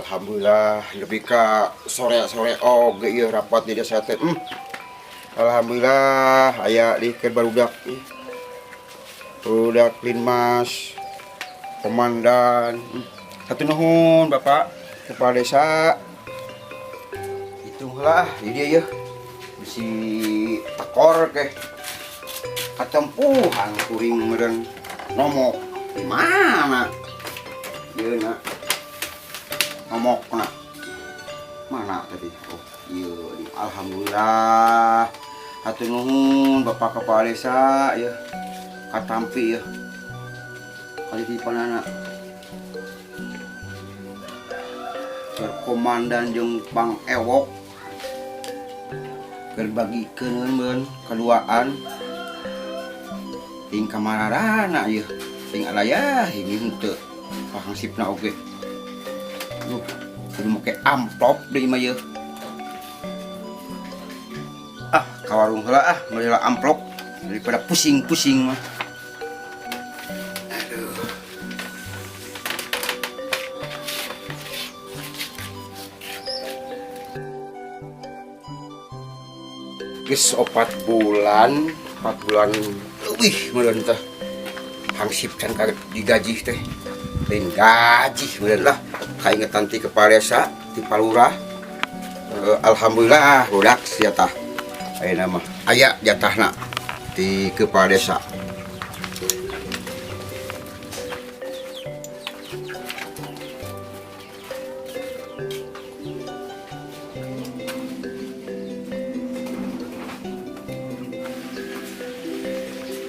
Alhamdulillah lebih ka sore-sore oge ieu rapat di desa teh. Alhamdulillah aya di keur barudak ih. Barudak Linmas, komandan. Satu nuhun Bapak Kepala Desa. Hitunglah di dia ya. Bisi tekor ke katempuhan kuring meureun nomok di mana? Ieu na nomokna mana tadi? Oh, iya, alhamdulillah. Hatur nuhun Bapak Kepala Desa ya. Katampi ya. Kali di panana. Komandan jeung Pang Ewok keur bagikeun meureun kaduaan ting kamararana ieu ting alaya ini henteu pahangsipna oge. Duh, kudu make amplop deui mah ieu. Ah, ka warung heula ah, meuli amplop daripada pusing-pusing mah. Aduh. Geus 4 bulan, 4 bulan leuwih meureun teh. Hangsip can digaji teh. Lain gaji meureun lah. Kaingetan ti kepala desa, ti Pak Lurah. Alhamdulillah budak sia tah. Ayeuna mah aya jatahna ti kepala desa.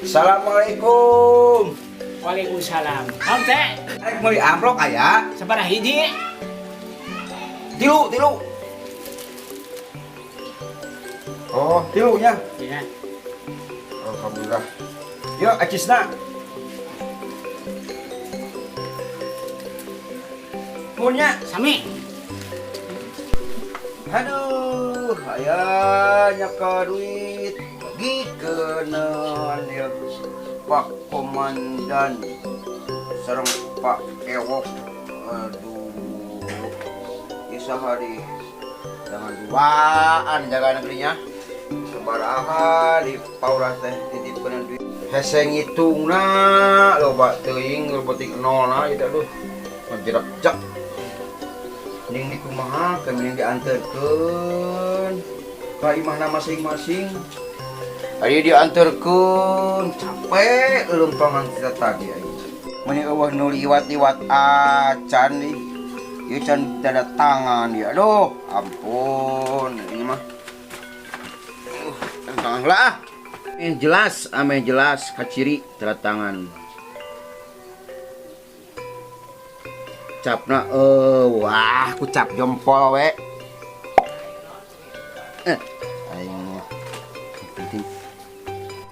Assalamualaikum. Waalaikumsalam. Naon teh? Rek meuli amplop aya? Sabaraha hiji? Tilu, tilu. Oh, tilu nya. Iya. Alhamdulillah. Yuk, acisna. Punya. Sami. Aduh, aya nyaka duit. Bagikeun ya Pak Komandan sareng Pak Ewok. Aduh. Ieu hari jangan duaan jaga negerinya. Sabaraha di pauras teh titipkeun duit. Hese ngitungna loba teuing, loba ting nolna ieu teh aduh. Ngajerak jak. Mending dikumaha, mending diantarkeun ka imahna masing-masing. Ayo diantarkeun, capek leumpangan kita tadi aing. Meni eueuh nu liwat-liwat acan nih. Ieu can tanda tangan ya. Aduh, ampun ini mah. Tanda tangan lah. Ini jelas, ame jelas kaciri tanda tangan. Capna wah, ku cap jempol we. Aing mah penting.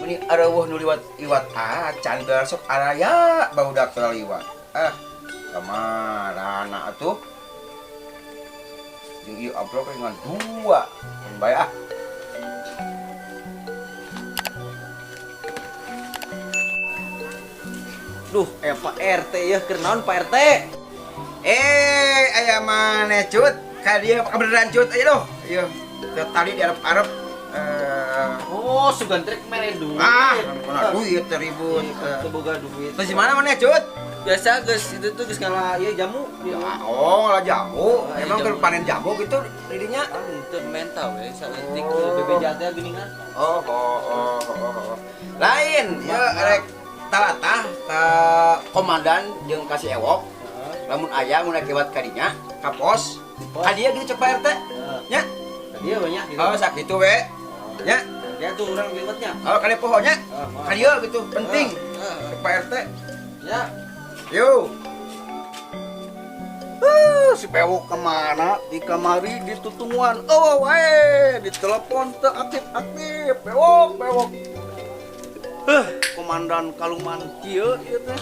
Ini areueuh nu liwat-liwat acan besok araya barudak liwat. Ah, kamarana atuh. Jeung ieu amplop ngan dua. Bae ah. Duh, Pak RT ya, keur naon Pak RT? Aya maneh cut? Ka dieu kabeneran cut aya doh. Ieu tadi di Arab-Arab. Oh, sugan trek mere duit. Ah, mana duit ribut. Teu boga duit. Terus di mana maneh cut? Biasa geus itu tuh geus ngalah ieu jamu. Ya, oh, ngalah jamu. Ah, Emang jamu. keur panen jamu gitu didinya? Ah, henteu menta we saeutik Oh. bebeja teh geuningan. Oh. Lain, ya rek talatah ka komandan jeung ka si Ewok. Lamun aya mun rek lewat ka dinya, ka pos. Ka dieu gitu cek Pak RT. Nya. Ka dieu banyak gitu. Oh, sakitu we. Nya. Dia tuh urang liwatnya. Oh, ka dieu poho nya. Ka dieu gitu, penting. Cek Pak RT. Ya. Yo. Si Bewok kemana? Di kamari ditutunguan. Oh, wae, ditelepon teu aktif-aktif. Bewok, Bewok. Komandan Kaluman kieu ieu teh.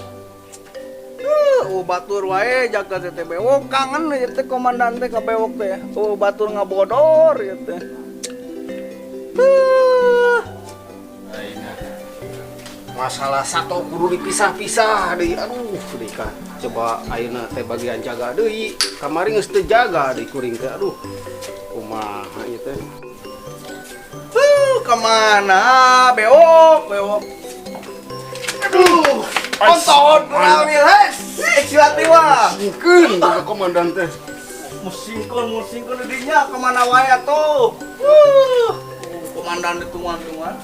Oh, batur wae jaga teh Bewok kangen ieu teh komandan teh ka Bewok teh. Oh, batur ngabodor ieu teh. Masalah satu kudu dipisah-pisah deui. Aduh, deui ka. Coba ayeuna teh bagian jaga deui. Kamari geus teu jaga deui kuring teh. Aduh. Kumaha ieu teh? Tuh, kemana? Bewok, bewok. Aduh, onton kurang nih, les. Silat dewa. Musingkeun boga komandan teh. Musingkeun, musingkeun dinya kemana wae atuh. Wuh, komandan dituan-tuan.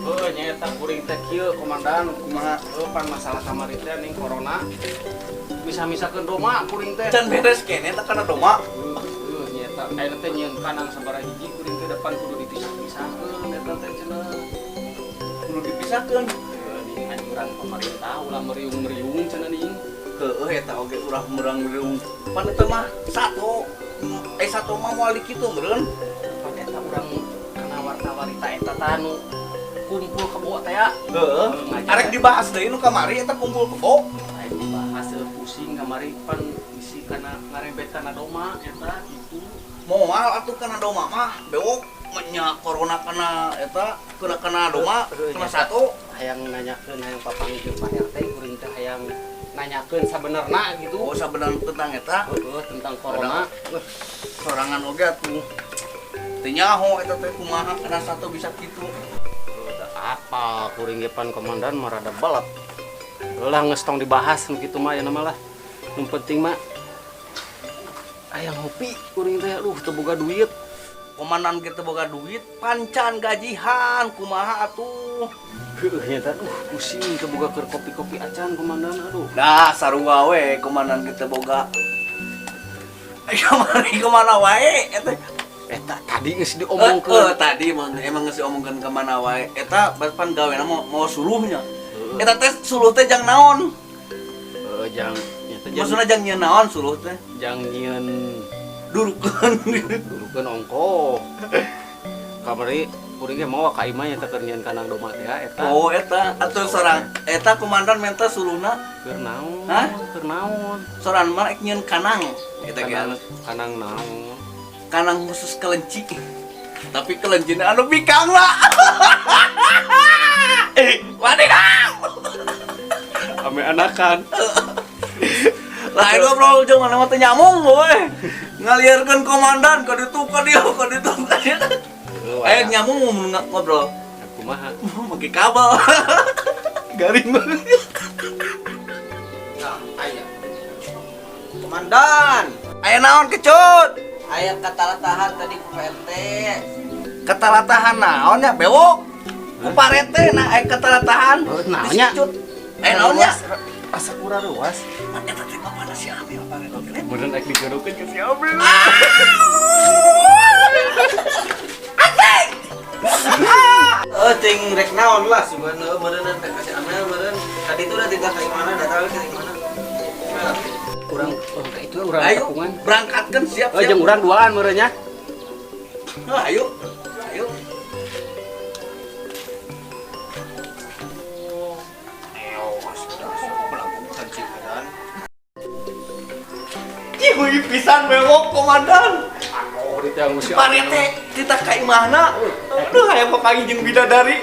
Heuh, nyaeta kuring teh kieu komandan, kumaha heuh pan masalah kamari teh ning corona. Misah-misahkeun doma kuring teh. Can beres kene teh kana doma. Heuh, nyaeta ayeuna teh nyieun kandang sabaraha hiji kuring teh depan kudu dipisah-pisahkeun eta teh cenah. Kudu dipisahkeun. Heuh, ning anjuran pemerintah ulah meriung-meriung cenah ning. Heueuh, eta oge ulah merang-meriung. Pan eta mah satu. Eh, satu mah moal di kitu meureun. Pan eta urang kana warta-warita eta tanu kumpul kebo teh ya. Heeh. Arek dibahas deui nu kamari eta kumpul kebo. Aing dibahas eueuh pusing kamari pan isi kana ngarembet kana doma eta gitu. Moal atuh kana doma mah, bewok nya corona kana eta kena kana doma, kena satu. Hayang nanyakeun, hayang papanggih jeung Pak RT kuring teh, hayang nanyakeun sabenerna gitu. Oh, sabenerna tentang eta? Heeh, tentang corona. Wah, sorangan oge atuh. Teu nyaho eta teh kumaha kana satu bisa kitu. Apa kuring ge pan komandan mah rada belet. Lah geus tong dibahas nu kitu mah ayeuna mah lah. Nu penting mah hayang ngopi kuring teh, aduh teu boga duit. Komandan ge teu boga duit, pancan gajihan kumaha atuh. Heueuh nya teh, aduh pusing teu boga keur kopi-kopi acan komandan, aduh. Nah, sarua we komandan ge teu boga. Ayo mari kemana wae eta? Eta tadi geus diomongkeun. Eh, tadi emang emang geus diomongkeun kemana wae. Eta pan gawena mau mau suluhnya. Eta teh suluh teh jang naon? Heeh, jang nya teh jang. Maksudna jang nyieun naon suluh teh? Jang nyieun durukeun. Durukeun ongko. Kamari kuring ge mawa ka imah nya teh keur nyieun kandang domba teh eta. Oh, eta atuh sorang eta komandan menta suluhna. Keur naon? Hah? Keur naon? Soran mah rek nyieun kanang. Eta ge Kanang, kanang naon? Kanang khusus kelenci. Tapi kelencina anu bikang lah. Wadidaw. Ame anakan. Lain ngobrol jeung mana mah teu nyamung we. Ngalieurkeun komandan ka ditu ka dieu ka ditu ka dieu. Eh, nyamung mun ngobrol. Kumaha? Make kabel. Garing banget. Nah, aya. Komandan, aya naon kecut? Aya katalatahan tadi ku Pak RT. Katalatahan naon ya, bewok? Ku Pak RT nah aya katalatahan. Oh, naonnya? Disicut. Aya naonnya? Asa kurang ruas. Man eta teh bapana si Amil Pak RT. Beneran rek dijodohkeun ke si Amil. Eh, ting rek naon lah sebenarnya meureun teh ka si Amel meureun. Tadi itu udah tidak kayak mana, dah tahu kayak mana. Urang oh, ka itu urang Ayo, tepungan. berangkatkan siap Oh, siap. jeung urang duaan meureun nya. Oh, ayo. Ayo. Ih, hui pisan bewok komandan. Oh, di tiang si Parete kita ka imahna. Aduh, hayang papanggih jeung bidadari.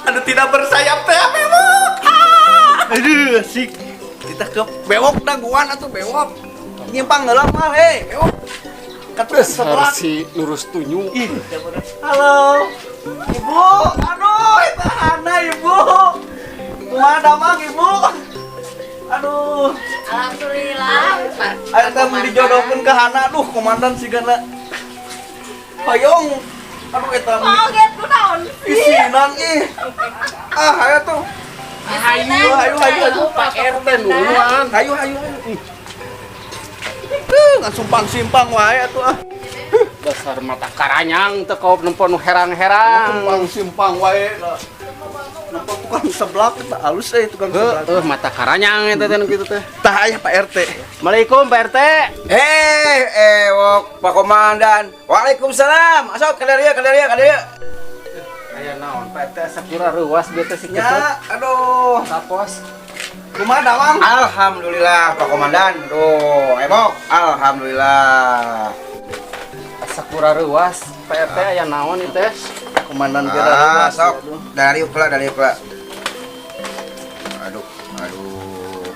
Aduh, tidak bersayap teh bewok. Ah. Aduh, asik. Kita ke bewok daguan atuh bewok. Nyimpang heula mah, hei, bewok. Katuh Dasar si lurus tunyu. Ih, halo. Ibu, aduh, itu Hana, Ibu. Kumaha damang, Ibu? Aduh. Alhamdulillah, Pak. Ayo teh mun dijodohkeun ka Hana, aduh, komandan sigana. Hoyong. Aduh, eta Kaget ku naon sih? isinan ih. Ah, ayo tuh. Hayu, hayu, hayu, hayu. Pak RT duluan. Hayu, hayu, hayu. Langsung simpang wae atuh ah. Dasar mata karanyang teu kau nempo nu herang-herang. Simpang simpang wae. Nempo tukang seblak eta halus euy tukang seblak. Heuh, mata karanyang eta teh nu kitu teh. Tah aya Pak RT. Assalamualaikum Pak RT. Eh, ewok Pak Komandan. Waalaikumsalam. Asok ka dieu, ka dieu, ka dieu. Aya naon Pak RT asa kira reuas bieu teh si kecut. Ya, aduh. Tapos. Kumaha damang? Alhamdulillah Pak Komandan. Tuh, ebok. Alhamdulillah. Asa kura reuas Pak RT aya naon ieu teh? Komandan kira Ah, reuas. sok. Dari ukla, dari ukla. Aduh.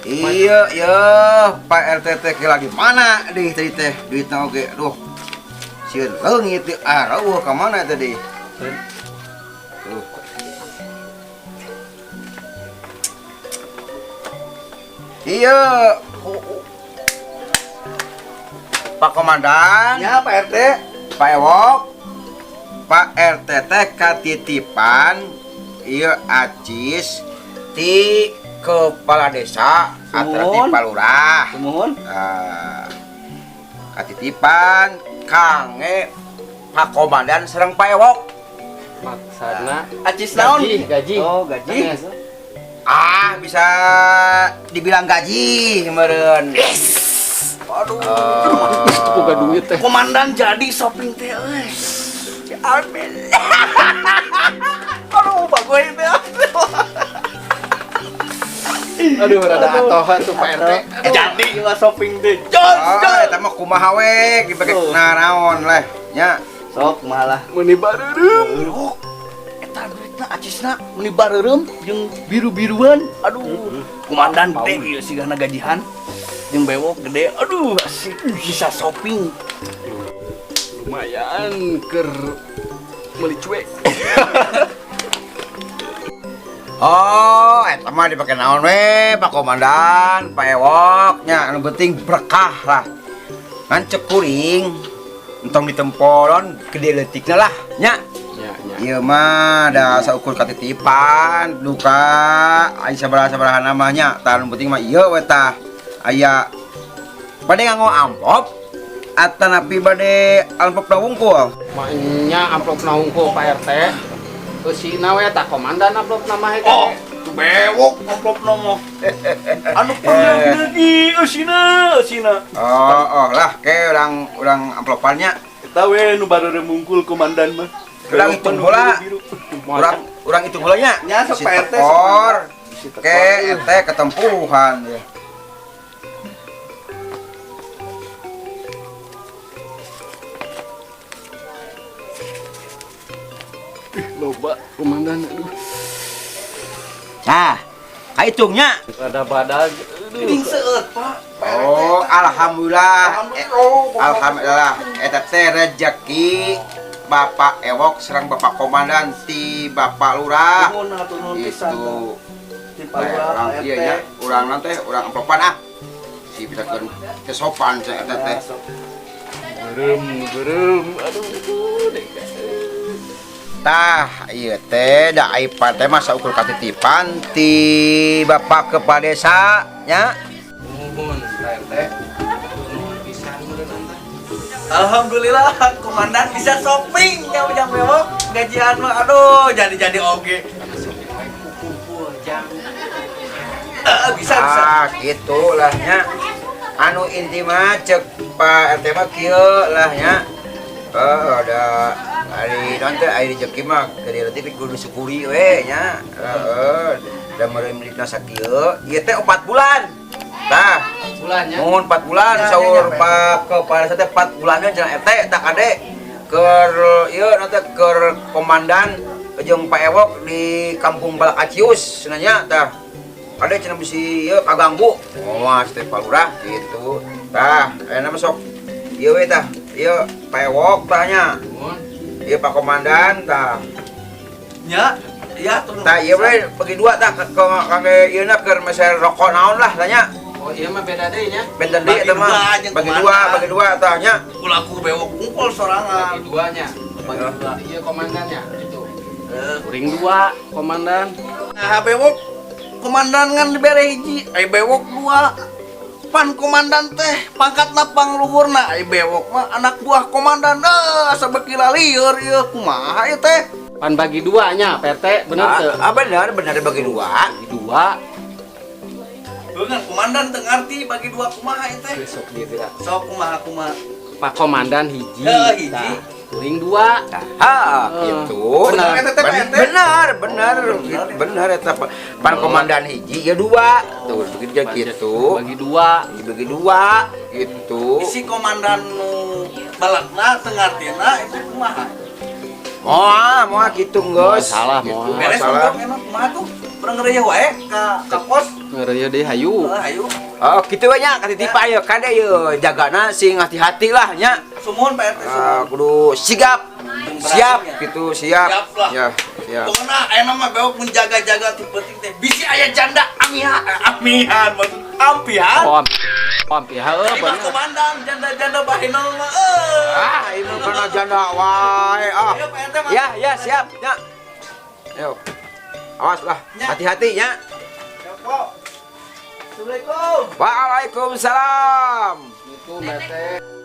Iya, ya, Pak RT teh lagi mana deh tadi teh duitna oge. Aduh. Sieun leungit teh ah rauh ka mana tadi? Tuh. Iya. Pak Komandan. Ya, Pak RT. Pak Ewok. Pak RT teh katitipan ieu acis ti kepala desa atau ti Sumuhun. Pak Lurah. Sumuhun. Katitipan kangge Pak Komandan sareng Pak Ewok. Maksudna Acis naon? Gaji, gaji. Oh, gaji. Ah, bisa dibilang gaji meureun. Aduh. Boga duit teh. Komandan jadi shopping teh euy. Si Amel. Aduh, bagus teh. Aduh, rada atohan tuh Pak RT. Jadi mah shopping teh. Jos, Oh, jos. eta mah kumaha we dipake Tuh. naraon leh nya. Sok malah. Meuni bareureum. Oh, eta duitna acisna meuni bareureum jeung biru-biruan. Aduh, komandan gede ieu sigana gajihan. Jeung bewok gede. Aduh, asik bisa shopping. Lumayan keur meuli cuek. Oh, eta mah dipake naon we, Pak Komandan, Pak Ewok nya, anu penting berkah lah. Ngan cek kuring entong ditempolon gede leutikna lah nya. Ya, ya. Ieu mah da saukur katitipan duka aya sabaraha-sabaraha namanya. Tah nu penting mah ieu we tah. Aya bade nganggo amplop atanapi bade amplop wungkul. Maknya amplop wungkul Pak RT. Eusina we tah komandan amplop mah hege. Oh, tuh bewok amplop nomo. Anu pernah di eusina, eusina. Oh, oh lah ke urang urang amplopannya. Eta we nu bareureum wungkul komandan mah. Urang hitung heula. Urang urang hitung heula nya. Nya sok Si Pak RT, sok tekor. Si tekor. Ke ete ketempuhan ya. Ih, loba komandan aduh. Nah, kahitungnya. Rada badag. Geuning seueur, Pak. Oh, alhamdulillah. Alhamdulillah. Eta teh rezeki Bapak Ewok serang Bapak Komandan ti Bapak Lurah. Nuhun hatur nuhun pisan. Itu. Ti Pak Lurah, Urang Pak iya RT. nya, urang nanti urang amplopan ah. Si pitakeun teh sopan cenah eta teh. Ya, sok. Beureum, beureum. Aduh, deh. Tah, ieu teh da ai teh mah saukur katitipan ti Bapak Kepala Desa nya. Nuhun Pak RT. Nuhun pisan meureun teh. Alhamdulillah komandan bisa shopping ya ujang bewok gajian mah aduh jadi-jadi oge. Karena shopping wae kumpul jang. Bisa bisa. Ah, gitu lah nya. Anu inti mah cek Pak RT mah kieu lah nya. Ada ari naon teh ari rezeki mah gede leutik kudu disyukuri we nya. Heeh, da meureun milikna sakieu. Ieu teh 4 bulan. Tah, Bulannya. mohon 4 bulan Ya, saur ya, ya, Pak Kepala Desa teh 4 bulanan cenah RT tah kade keur ieu nanti keur komandan jeung Pak Ewok di Kampung Balakacius cenah nya tah. Kade cenah bisi ieu kaganggu. Moal teh Pak Lurah gitu. Tah, ayeuna mah sok ieu we tah. Ieu Pak Ewok tah nya. Nuhun. Ieu Pak Komandan tah. Ya, ya tuh. Tah ieu we bagi dua tah ke kangge ieu na keur meser rokok naon lah tanya. Oh iya mah beda deui nya. Benten deui Bagi eta mah. dua jeung Bagi dua, komandan. bagi dua tah nya. Ulah ku bewok kumpul sorangan. Bagi duanya. Bagi dua. Iya komandannya gitu. Eh, Kuring dua komandan. Nah, bewok komandan ngan dibere hiji, ai bewok dua. Pan komandan teh pangkatna pangluhurna, ai bewok mah anak buah komandan. Eh, asa beuki lalieur ieu kumaha ieu teh? Pan bagi duanya Pak RT bener teu? Ah, bener, bener bagi dua. Bagi dua. Dengan komandan teu ngarti bagi dua kumaha ieu teh. Besok dia tidak. Sok kumaha kumaha. Pak komandan hiji. Eh, hiji. Tah, kuring dua. Ha, Eh, gitu. bener. Eta teh, Pak RT. Bener, bener, bener eta pan komandan hiji ya dua. Tuh, begitu gitu. Bagi dua. Bagi dua gitu. Isi komandan nu balakna teu ngartina itu kumaha? Moal, moal gitu geus. Salah, Gitu, moal. Beres salah. untuk emang kumaha tuh? Urang ngeureuy wae ka pos. Ngeureuy deui hayu. Heuh, hayu. Oh, kitu we nya katitipa ieu kade ieu jagana sing hati-hati lah nya. Sumuhun Pak RT. Ah, Sumuhun. Kudu sigap. Siap gitu, siap. Siap lah. Ya, siap. Pokoknya aya mah bewok mun jaga-jaga ti penting teh bisi aya janda amihan, amihan maksud ampihan. Oh, am ya heuh Imah bener. Komandan janda-janda bahenol mah euy. Ah, ini kana janda wae ah. Ayo Pak RT mah. Ya, ya, siap, ya. Ayo. Awas lah, Ya. hati-hati ya. Ya, Pok. Assalamualaikum. Waalaikumsalam. Assalamualaikum, Pak RT.